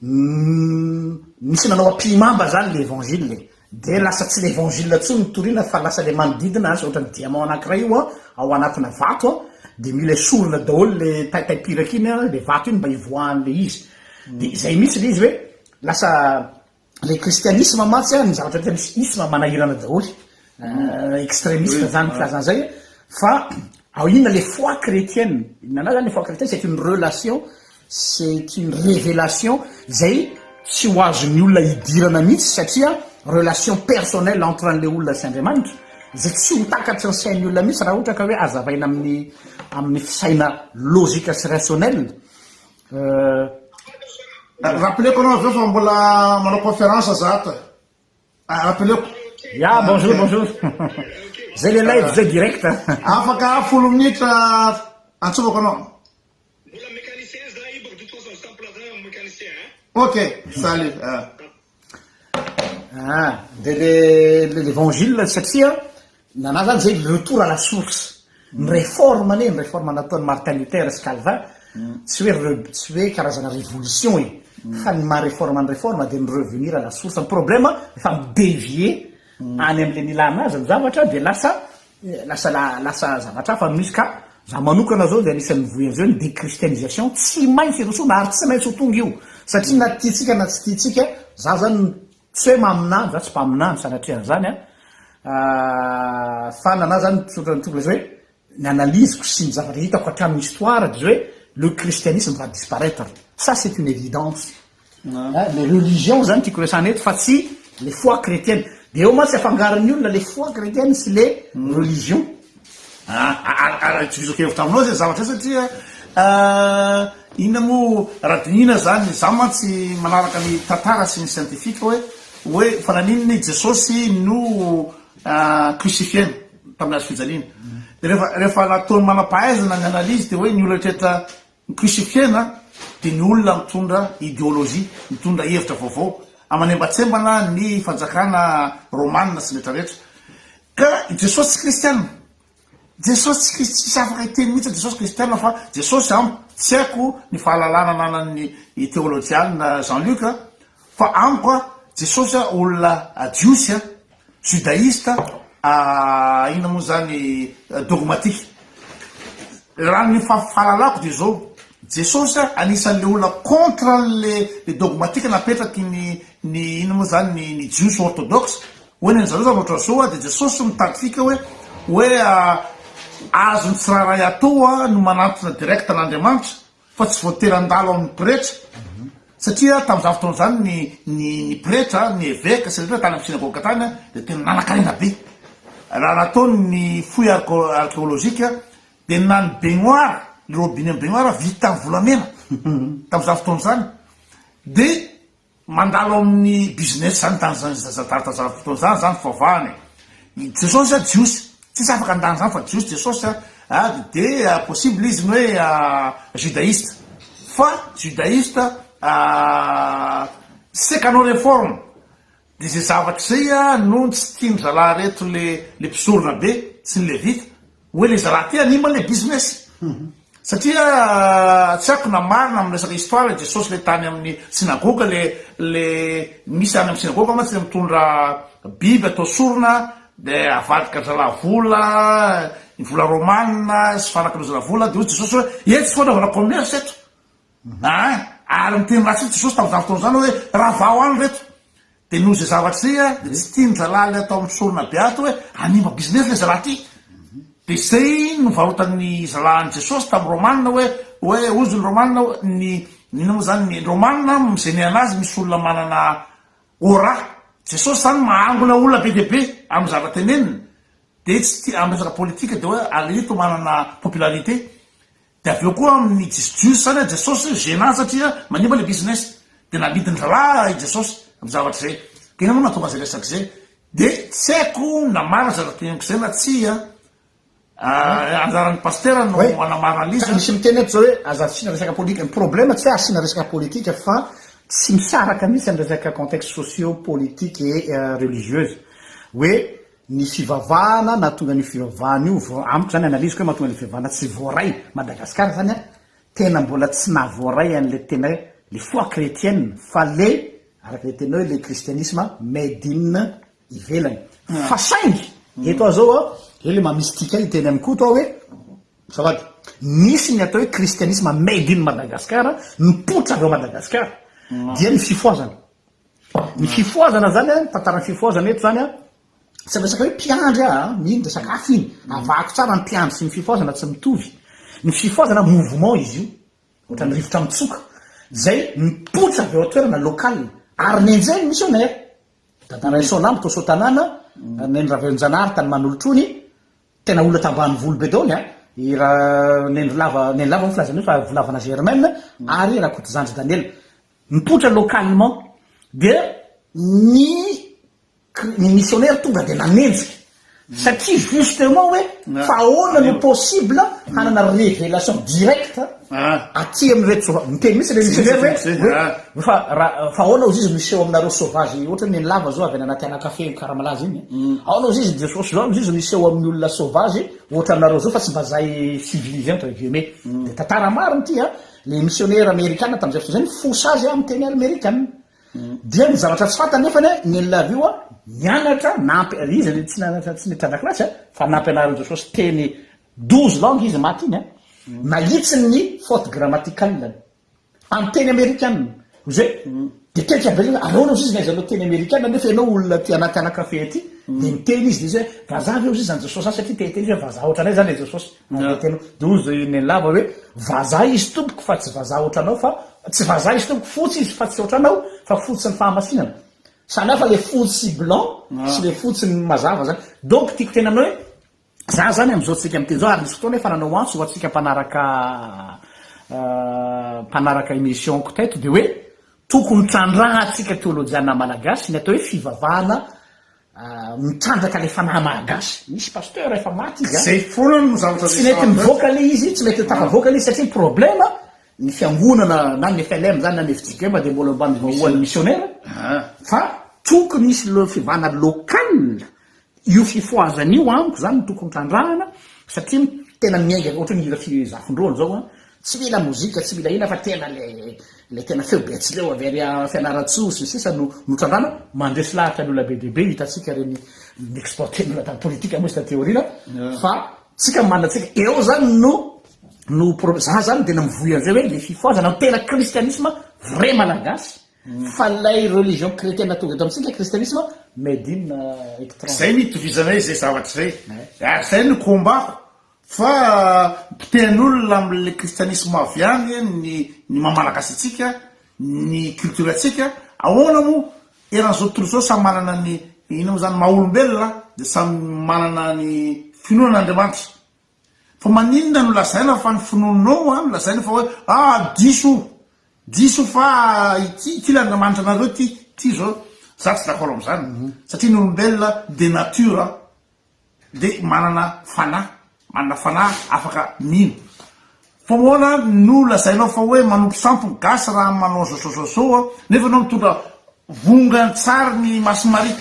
Nisy nanao ampihimamba zany le évangile e. De lasa tsy le évangile tsony no torina fa lasa le manodidina azy ohatran'ny diamant anakiray io an, ao anatina vato an, de mila esorina daholo le taitaim-piraka iny an, le vato iny mba hivoahan'le izy. De zay mihitsy le izy hoe lasa le kristianisma mantsy an, ny zavatra rehetra misy isma manahirana daholo. Extremiste zany filazana zay fa ao inona le foi chrétienne, ny anah zany le foi chrétienne c'est une relation, c'est une révélation zay tsy ho azon'ny olona hidirana mihitsy satria relation personnelle entre an'le olona sy Andriamanitra zay tsy ho takatry ny sain'ny olona mihitsy raha ohatra ka hoe azavaina amin'ny amin'ny fisaina logique sy rationnel. Rappeleko anao avy eo fa mbola manao conférence za ato e. Rappeleko. Ya, bonjour, bonjour. Zay le live zay direct. Afaka folo minitra antsovako anao. Mbola mécanicien za io baka de toute façon za plaza mécanicien hein. Ok, salut. Ah. Ah, de le l'évangile satria Nanà zany zay retour à la source. Ny réforme anie, ny réforme nataon'i Martin Luther sy Calvin, tsy hoe re- tsy hoe karazana révolution e, fa ny maha réforme ny réforme dia ny revenir à la source. Ny problème efa mi-devier any am'le nilana azy ny zavatra dia lasa lasa la- lasa zavatra hafa no misy ka za manokana zao dia anisan'ny mivoy an'izay hoe ny déchristianisation tsy maintsy hirosoana ary tsy maintsy ho tonga io satria na tiantsika na tsy tiantsika, za zany Tsy hoe maminany, za tsy mpaminany sanatria an'izany an, fa nanahy zany tsotra ny tokony hoe ny analyse-ko sy ny zavatra hitako hatramin'ny histoire dia hoe le christianisme va disparaître, ça c'est une évidence, les religions zany tiako resahana eto fa tsy les foi chrétienne, dia eo mantsy afangaron'ny olona les foi chrétienne sy les religions. Ary itovizako hevitra aminao zay zavatra zay satria inona moa raha dinihina zany, za mantsy manaraka ny tantara sy ny scientifique hoe hoe fa naninona i Jesosy no crucifiena tamin'ny hazo fijaliana, de rehefa rehefa nataon'ny manam-pahaizana ny analyse de hoe ny olona rehetra Ny crucifiena dia ny olona mitondra ideologie, mitondra hevitra vaovao, manembatsembana ny fanjakana romana sy ny rehetra rehetra. Ka i Jesosy tsy kristiana. Jesosy tsy kris- tsisy afaka hiteny mihitsy hoe Jesosy kristiana fa Jesosy amiko, tsy haiko ny fahalalana ananan'ny teolojiana Jean Luc fa amiko a, Jesosy a olona jiosy a, Judaïste inona moa zany dogmatique. Raha ny fahalalako dia zao, Jesosy anisan'le olona contre an'le le dogmatique napetraky ny ny inona moa zany ny ny jiosy orthodoxe, hoe ny an'zareo zany ohatran'izao dia Jesosy mitady fika hoe hoe azon'ny tsirairay atao no manantona direct an'Andriamanitra. fa tsy voatery handalo amin'ny pretra, satria tamin'izany fotoana izany ny ny ny pretra, ny eveka sy ny rehetra tany amin'ny synagoga tany dia tena nanankarena be. Raha nataony ny fouille archéologique dia na ny baignoire, ny robinet baignoire vita tamin'ny volamena tamin'izany fotoana izany. Dia Mandalo amin'ny business zany tany zany zany fotoana zany zany fivavahana e. I Jesosy a jiosy, tsisy afaka handany zany fa jiosy Jesosy a, de possible izy ny hoe judaïste, fa judaïste seka hanao réforme, de zay zavatra zay a no tsy tian-dry zalahy reto le le mpisorona be sy ny levita, hoe le zalahy ty hanimba le business. Satria tsy haiko na marina amin'ny resaka histoire Jesosy le tany amin'ny synagoga le le misy any amin'ny synagoga mantsy le mitondra biby atao sorona de avadika zalahy vola ny vola romana sy fanakalozana vola de hoy Jesosy hoe eto tsy fanaovana commerce eto Aa ary niteny ratsy mihitsy Jesosy tamin'izany fotoana izany hoe ravao any reto. Dia noho izay zavatra izay dia tsy tian'ny zalahy ilay atao mpisorona be ato hoe hanimba business ilay zalahy ity. Dia izay no varotan'ny zalahy an'i Jesosy tamin'ny Romana hoe hoe hozy ny Romana hoe ny inona moa izany ny Romana mi-gêner anazy misy olona manana aura. Jesosy izany mahangona olona be dia be amin'ny zavatra teneniny. Dia tsy tia amin'ny resaka politika dia hoe aleto manana popularité. Dia avy eo koa amin'ny jiosy zany a Jesosy gênant satria manimba le business. Dia namidiny zalahy i Jesosy amin'ny zavatra izay. Dia inona moa nahatonga an'izay resaka izay? Dia tsy haiko na marina zavatra teneniko izay na tsia. Anjaran'ny pasitera no manamarina an'ilay izy. Misy miteny eto zao hoe aza asiana resaka politika. Ny problème tsy hoe asiana resaka politika fa tsy misaraka mihitsy ny resaka contexte socio politique et religieuse. Hoe Ny fivavahana nahatonga an'io fivavahana io vao amiko zany analyse-ko hoe mahatonga an'io fivavahana tsy voaray Madagascar zany an, tena mbola tsy nahavoaray an'le tena hoe le foi chretienne fa le araka le teninao hoe le christianisme made in ivelany fa saingy eto aho zao an, zay le maha mystique ahy hiteny amin'i Koto aho hoe azafady, nisy ny atao hoe christianisme made in Madagascar nipoitra avy ao Madagascar dia ny fifohazana. Ny fifohazana zany an, ny tantaran'ny fifohazana eto zany an, tsy resaka hoe mpiandry aho an, iny resaka hafa iny, avahako tsara ny mpiandry sy ny fifohazana tsy mitovy. Ny fifohazana mouvement izy io, ohatran'ny rivotra mitsoka, zay mipoitra avy eo an-toerana local, ary nenjehin'ny missionnaire. Dada Rainsoalambo tao Soatanàna, Neny Ravelonjanahary tany Manolotrony, tena olona tambanivolo be daholo an, i Ra Nenilava, Nenilava moa filazana io fa Volavana Germaine, ary Rakotozandry Daniel. Mipoitra localement dia ny ny missionnaire tonga dia nanenjika satria justement hoe fa ahoana no possible hanana révélation directe aty amin'ireto sauvage miteny mihitsy le missionnaire hoe hoe fa raha fa ahoana ozy izy miseho aminareo sauvage ohatra ny lava zao avy any anaty anakafe karamalaza iny ahoana ozy izy Jesosy zao ozy izy miseho amin'ny olona sauvage ohatra anareo zao fa tsy mba zay civilisé entre guillemets dia tantara marina ity a Le missionnaire amerikana tamin'izay fotoana izay nifosa azy amin'ny teny amerikana. Dia ny zavatra tsy fantany nefany a, ny Elav io a, nianatra, nampy, izy anie tsy nianatra, tsy niditra an-dakilasy a, fa nampianarin'i Jesosy teny douze langues izy maty iny a, nahitsiny ny faute grammaticale-ny amin'ny teny amerikana. Izay, dia tetika be ilay hoe ahoana ozy izy nahaizanao teny amerikana nefa ianao olona aty anaty anakafe aty, dia miteny izy dia izy hoe vazaha ve ozy izy izany Jesosy izany satria te hiteny izy hoe vazaha ohatranay izany ilay Jesosy. Ary tena dia hozy i Nenilava hoe vazaha izy tompoko fa tsy vazaha ohatranao fa tsy vazaha izy tompoko fotsy izy fa tsy ohatranao fa fotsy ny fahamasinana. Samy hafa le fotsy blanc sy le fotsy ny mazava zany. Donc tiako tena aminao hoe za zany amizao tsika miteny zao ary nisy fotoana efa nanao antso ho antsika mpanaraka mpanaraka émission ko teto de hoe tokony trandrahantsika teolojiana malagasy ny atao hoe fivavahana mitrandraka le fanahy mahagasy. Misy pasteur efa maty izy an. Zay foana no zavatra Tsy mety mivoaka le izy, tsy mety tafavoaka le izy satria ny problème ny fiangonana na ny FLM zany na ny FJKM dia mbola ambany vahoan'ny missionnaire fa tokony hisy le fivana local io fifohazana io amiko zany no tokony trandrahana satria tena miainga ohatra hoe mihira fi zafindroany zao an Tsy mila mozika, tsy mila inona fa tena le le tena feo betsileo avy ary Fianarantsoa sy ny sisa no no trandrana, mandresy lahatra ny olona be dia be, hitantsika ireny mi-exporter ny olona tamin'ny politika moa izy taty aoriana fa tsika manana antsika, eo zany no no pro, za zany tena mivoy an'izay hoe le fifohazana no tena christianisme vrai malagasy fa ilay religion chrétienne tonga eto amintsika christianisme made in étranger. Zay no itovizanay izay zavatra izay, ary zay no combat-ko Fa potehan'olona amin'ilay kristianisme avy any ny ny maha malagasy antsika, ny culture antsika, ahoana moa eran'izao tontolo izao samy manana ny inona moa zany maha olombelona dia samy manana ny finoana an'Andriamanitra. Fa maninona no lazaina fa ny finoanao an, lazaina fa hoe ah diso io, diso fa ity ity ilay Andriamanitra anareo ity, ity zao, za tsy d'accord amin'izany satria ny olombelona de nature Dia manana fanahy, manana fanahy afaka mino. Fa ahoana no lazainao fa hoe manompo sampy ny gasy raha manao zao zao zao zao nefa ianao mitondra vongan-tsary ny Masin'i Maria.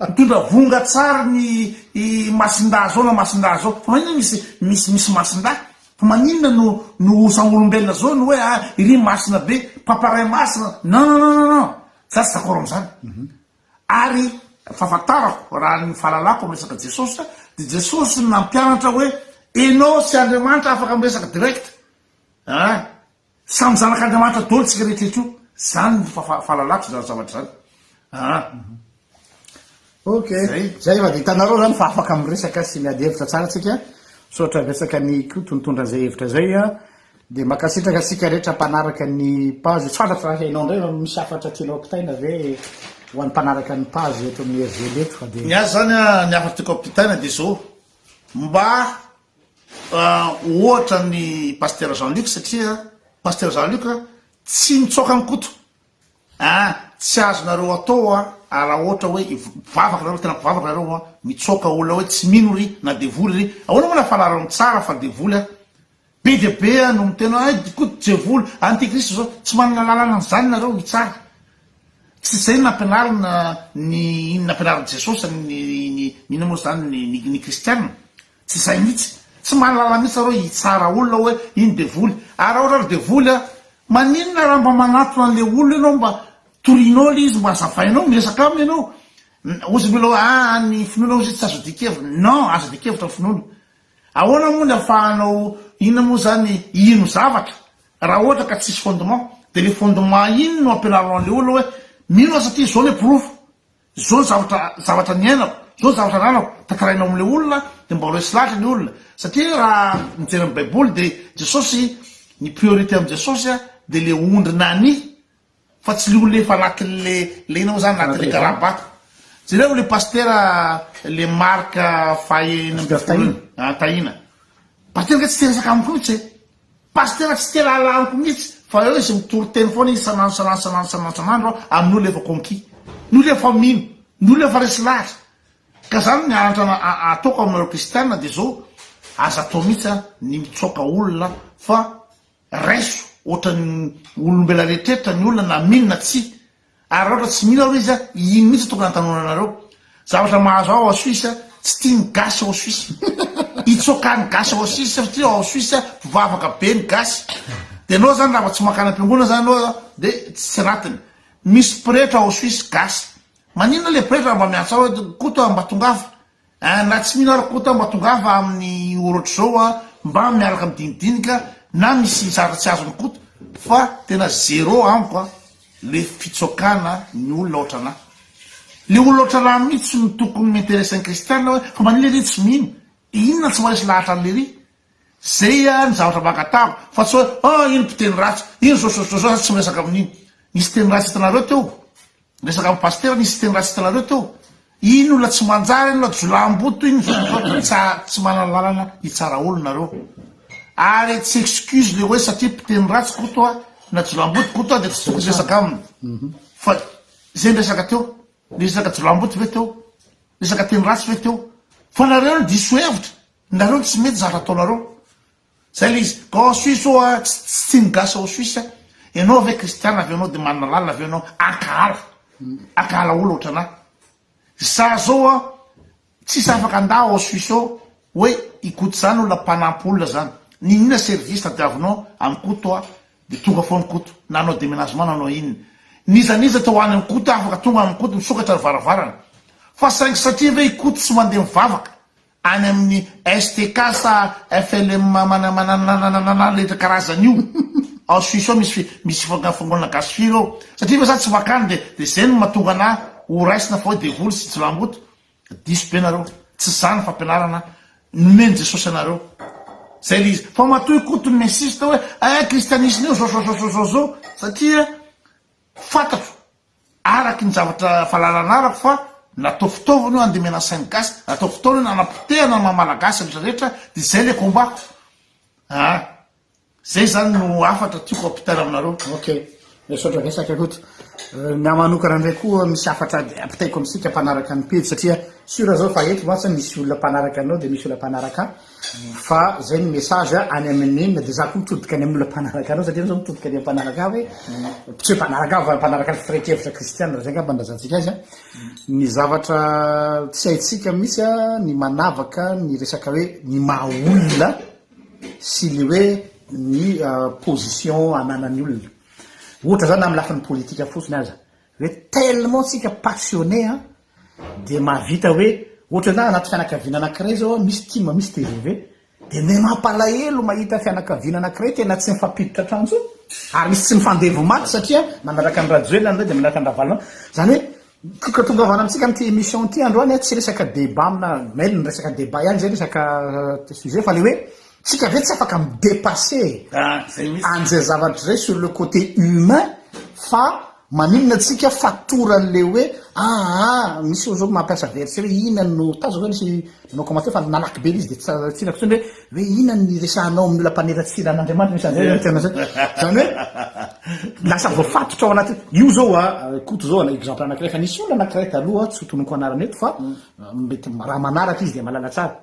Mitondra vongan-tsary ny Masindahy zao na Masindahy zao. Fa maninona misy misy misy Masindahy? Fa maninona no no samy olombelona zao no hoe ah iry masina be, papa ray masina, non non non non non, za tsy d'accord amzany. Ary fahafantarako raha ny fahalalako am resaka Jesosy de Jesosy no nampianatra hoe enao sy Andriamanitra afaka miresaka direct ah. Samy zanak'Andriamanitra daholo tsika rehetra eto io. Zany ny fahalalako izany zavatra izany. Ah. Ok. Zay efa dia hitanareo zany fa afaka miresaka sy miady hevitra tsara tsika. Misaotra betsaka ny Koto nitondra an'izay hevitra izay. Dia mankasitraka antsika rehetra mpanaraka ny page. Tsy fantatro raha ianao indray misy hafatra tianao ampitaina ve ho an'ny mpanaraka ny page eto amin'ny RGL eto fa dia Ny ahy zany ny hafatra tiako ampitaina dia izao, mba Ohatra ny Pasitera Jean Luc satria Pasitera Jean Luc tsy mitsoaka an'i Koto ah, tsy azonareo atao a, raha ohatra hoe mpivavaka nareo, tena mpivavaka nareo a, mitsoaka olona hoe tsy mino ry na devoly ry, ahoana moa no ahafalarao ny tsara fa devoly a, be dia be a no miteny hoe ay Koto devoly, antichrist zao, tsy manana lalana an'izany nareo hitsara, tsy izay no nampianarina ny, iny nampianarin'i Jesosy ny, ny, inona moa izany ny, ny kristiana. Tsy izay mihitsy. Tsy mahalala mihitsy nareo hitsara olona hoe iny devoly. Ary raha ohatra ary devoly a, maninona raha mba manatona an'le olona ianao mba torianao le izy mba azavainao, miresaka aminy ianao. Hozy ny olona hoe aa ny finoana hozy izy tsy azo adikevitra. Non, azo adikevitra ny finoana. Ahoana moa ny afahanao inona moa zany hino zavatra raha ohatra ka tsisy fondement. De le fondement iny no ampianarinao an'le olona hoe mino aho satria zao le porofo. Zao ny zavatra zavatra niainako, zao ny zavatra ananako, tantarainao amin'ilay olona dia mba ho resy lahatra ny olona, satria raha mijery ny baiboly dia Jesosy, ny priorité amin'i Jesosy dia le ondry nania fa tsy le olona efa anatin'le le inona moa zany anatin'le karabato. Jereo le pasitera le Marc faha 16 iny, Tahina. Pasitera ange tsy te hiresaka amiko mihitsy e. Pasitera tsy te rahalahy amiko mihitsy fa eo izy mitory teny foana izy isan'andro isan'andro isan'andro isan'andro isan'andro amin'ny olona efa conquis, ny olona efa mino, ny olona efa resy lahatra. Ka zany ny anatra ataoko aminareo kristiana dia zao, aza atao mihitsy ny mitsoaka olona fa raiso ohatran'ny olombelona rehetrretra ny olona na mino na tsia. Ary raha ohatra tsy mino ary izy a, iny mihitsy tokony antanona anareo. Zavatra mahazo ahy ao Suisse, tsy tia ny gasy ao Suisse. Hitsoaka ny gasy ao Suisse satria ao Suisse mpivavaka be ny gasy. Dia anao zany raha vao tsy mankany am-piangonana zany anao dia tsy anatiny. Misy pretra ao Suisse gasy. Maninona le pretra mba miantso ahy hoe Koto a mba tongava. Eh na tsy mino ary Koto mba tongava amin'ny ora ohatr'izao a, mba miaraka midinidinika na misy zavatra tsy azon'i Koto fa tena zéro amiko a le fitsokana ny olona ohatranà. Le olona ohatranà mihitsy no tokony mi-interesse ny kristiana hoe fa manino lery tsy mino, inona tsy maharesy lahatra an'i lery? Zay a ny zavatra mba angatahako fa tsy hoe ah iny mpiteny ratsy, iny zao zao zao zao za tsy miresaka amin'iny. Nisy teny ratsy hitanareo teo? Resaka am pasitera nisy teny ratsy hitanareo teo? Iny olona tsy manjary iny olona jiolahimboto iny zao zao zao tsy manana lalana hitsara olona nareo. Ary tsy excuse le hoe satria mpiteny ratsy Koto a na jiolahimboto Koto a de tsy tokony hiresaka aminy. Fa zay ny resaka teo. Resaka jiolahimboto ve teo? Resaka teny ratsy ve teo? Fa nareo no diso hevitra, nareo no tsy mety zavatra ataonareo. Zay le izy. Ka ao Suisse oa tsy tsy tian'ny gasy ao Suisse. Ianao ve kristiana ve ianao de manana lalina ve ianao ankahala ankahala olona ohatranà. Za zao a tsisy afaka andà ao Suisse ao hoe i Koto zany olona mpanampy olona zany. N'inon'inona service tadiavinao amin'i Koto a de tonga foana Koto na hanao déménagement na hanao inona. N'iza n'iza te ho any amin'i Koto afaka tonga amin'i Koto misokatra ny varavarana. Fa saingy satria ve i Koto tsy mandeha mivavaka Any amin'ny STK sa FLM manananananana rehetra karazany io. Ao Suisse ao misy misy fiangonana gasy firy ao. Satria ve za tsy makany de de zay no mahatonga anah ho raisina fa hoe devoly sy jilamboto. Diso be nareo. Tsy zany fampianarana nomen'i Jesosy anareo. Zay le izy. Fa matoa i Koto no mi-insiste hoe eh kristianisme io zao zao zao zao zao satria fantatro Araky ny zavatra fahalalana arako fa natao fitaovana io handemena ny sain'ny gasy, natao fitaovana io nanapotehana ny maha malagasy rehetra rehetra dia izay le combat-ko ah! Zay zany no hafatra tiako ampitaina aminareo. Ok, misaotra betsaka Koto. Ny ahy manokana indray koa misy hafatra ampitaiko amintsika mpanaraka ny pejy satria sûr zao fa eto mantsy misy olona mpanaraka anao dia misy olona mpanaraka ahy. Fa zay ny message any amin'ny inona de za koa mitodika any amin'ny olona mpanaraka anao satria zao mitodika any amin'ny mpanaraka ahy hoe tsy hoe mpanaraka ahy fa mpanaraka ny firehan-kevitra kristiana raha zay angamba no ilazantsika azy an. Ny zavatra tsy haintsika mihitsy an ny manavaka ny resaka hoe ny maha olona. sy le hoe ny position ananan'ny olona. Ohatra zany amin'ny lafiny politika fotsiny aza, hoe tellement tsika passionné an, dia mahavita hoe ohatra hoe anaty fianakaviana anakiray zao an, misy tim misy tgv, dia ny mampalahelo mahita fianakaviana anakiray tena tsy mifampiditra trano intsony, ary misy tsy mifandevo maty satria manaraka an'i Rajoelina ny iray dia manaraka an'i Ravalomanana, zany hoe Tiako atongavana amintsika amin'ity émission ity androany a, tsy resaka débat amina mail ny resaka débat ihany zay resaka sujet fa le hoe tsika ve tsy afaka mi-dépasser Ah, zay mihitsy. an'izay zavatra izay sur le côté humain fa maninona tsika fatoran'le hoe aa misy zao mampiasa verset hoe inona no tazako hoe nisy nanao commentaire fa nalaky be le izy de tsy tsy hitako intsony hoe hoe inona ny resahanao amin'ny olona mpaniratsira an'Andriamanitra misy an'izay zany tena zay zany hoe lasa voafatotra ao anaty io zao a Koto zao ana exemple anankiray fa nisy olona anankiray taloha tsy ho tononiko anarana eto fa mety raha manaraka izy dia mahalala tsara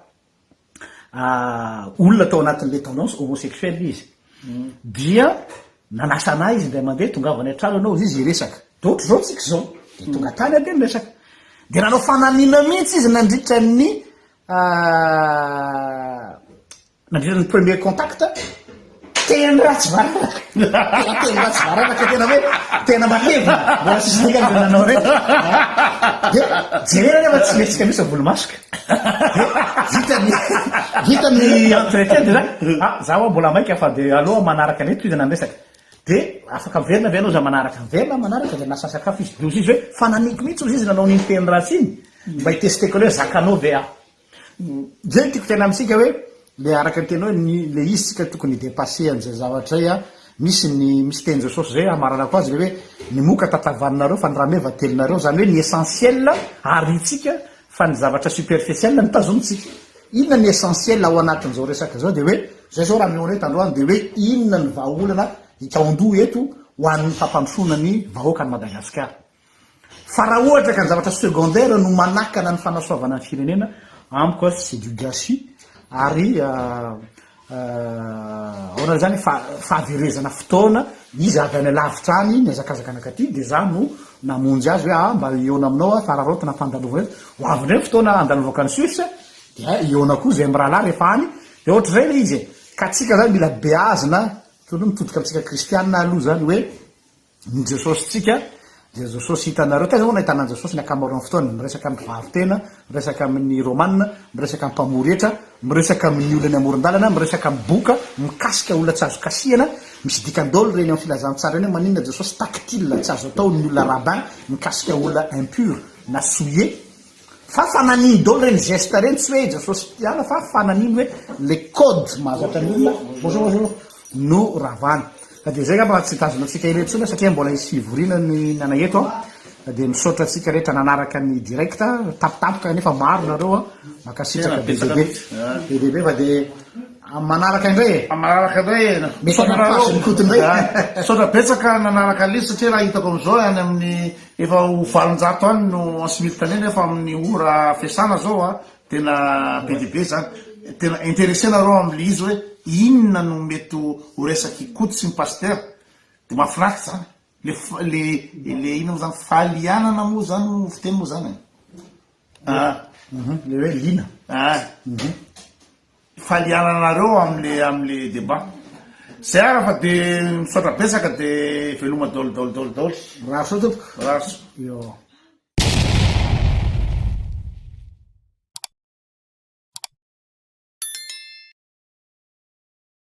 olona tao anatin'le tendance homosexuelle izy dia nanasa anah izy indray mandeha tongava any an-trano ianao izy hiresaka de ohatr'izao tsika izao de tonga tany aho de niresaka de nanao fanamiana mihitsy izy nandritra ny Nandritra ny premier contact, teny ratsy vararaka, tena teny ratsy vararaka tena hoe tena matevina, mbola tsisy dikany zay nanao reny. De jerena nefa tsy mihetsika mihitsy ny volomasoko. De vita ny vita ny entretien de za, ah za hoa mbola maika fa de aleo manaraka indray tohizana ny resaka. De afaka miverina ve ianao za manaraka? Miverina manaraka de lasa sakafo izy, de hozy izy hoe fa naniko mihitsy hozy izy nanao an'iny teny ratsy iny, mba hitesteko anao hoe zakanao ve aho. Zay no tiako tena amintsika hoe le araka ny teny hoe ny le izy tsika tokony hi-depasser an'izay zavatra zay a, misy ny misy teny Jesosy zay hamaranako azy le hoe ny moka tatavanareo fa ny rameva telinareo, zany hoe ny essentiel arintsika fa ny zavatra superficiel no tazomintsika. Inona ny essentiel ao anatin'izao resaka izao de hoe zay zao raha mihaona eto androany de hoe inona ny vahaolana hikaondoha eto ho an'ny fampandrosoana ny vahoakan'i Madagasikara. Fa raha ohatra ka ny zavatra secondaire no manakana ny fanasoavana ny firenena, amiko c'est du gâchis ary ahoana izany fahaverezana fotoana, izy avy any alavitra any nihazakazaka nankaty dia za no namonjy azy hoe ah mba hihaona aminao aho fa araraotina fandalovana eto, ho avy indray ny fotoana handalovako any Suisse dia hihaona koa izay mirahalahy rehefa any, dia ohatr'izay ilay izy e, ka tsika izany mila beazina, tokony mitodika amintsika kristianina aloha izany hoe Ny Jesosintsika dia Jesosy hitanareo. Taiza moa no nahitana an'i Jesosy ny ankamaroan'ny fotoana? Miresaka amin'ny mpivaro-tena, miresaka amin'ny Romana, miresaka amin'ny mpamory hetra, miresaka amin'ny olona eny amoron-dalana, miresaka amin'ny boka, mikasika olona tsy azo kasihana. Misy dikany daholo ireny amin'ny filazantsara ireny hoe maninona Jesosy tactile, tsy azo atao ny olona rabbin mikasika olona impur na souillé. Fa fananiny daholo ireny geste ireny, tsy hoe i Jesosy tiana fa fananiny hoe le code mahazatra ny olona. Bonjour, bonjour. No ravana. Fa dia izay angamba fa tsy hitazona antsika ela intsony satria mbola hisy fivoriana ny nana eto an. Fa dia misaotra antsika rehetra nanaraka ny direct, tampotampoka nefa maro nareo an. Mankasitraka be dia be. Be dia be fa dia amin'ny manaraka indray e. Amin'ny manaraka indray e. Mety hanao page ny Koto indray. Misaotra betsaka nanaraka an'ilay izy satria raha hitako amin'izao any amin'ny efa ho 800 any no en simultané nefa amin'ny ora fiasana izao an. Tena be dia be zany. Tena intéressé nareo amle izy hoe inona no mety ho resak'i Koto sy ny Pasitera. De mahafinaritra zany. Le le le inona moa zany fahalianana moa zany no fiteny moa zany e. Ah. Le hoe liana. Ah. Fahaliananareo amle amle débat. Zay ara fa de misaotra betsaka de veloma daholo daholo daholo daholo. Mirary soa tompoko. Mirary soa. Yo.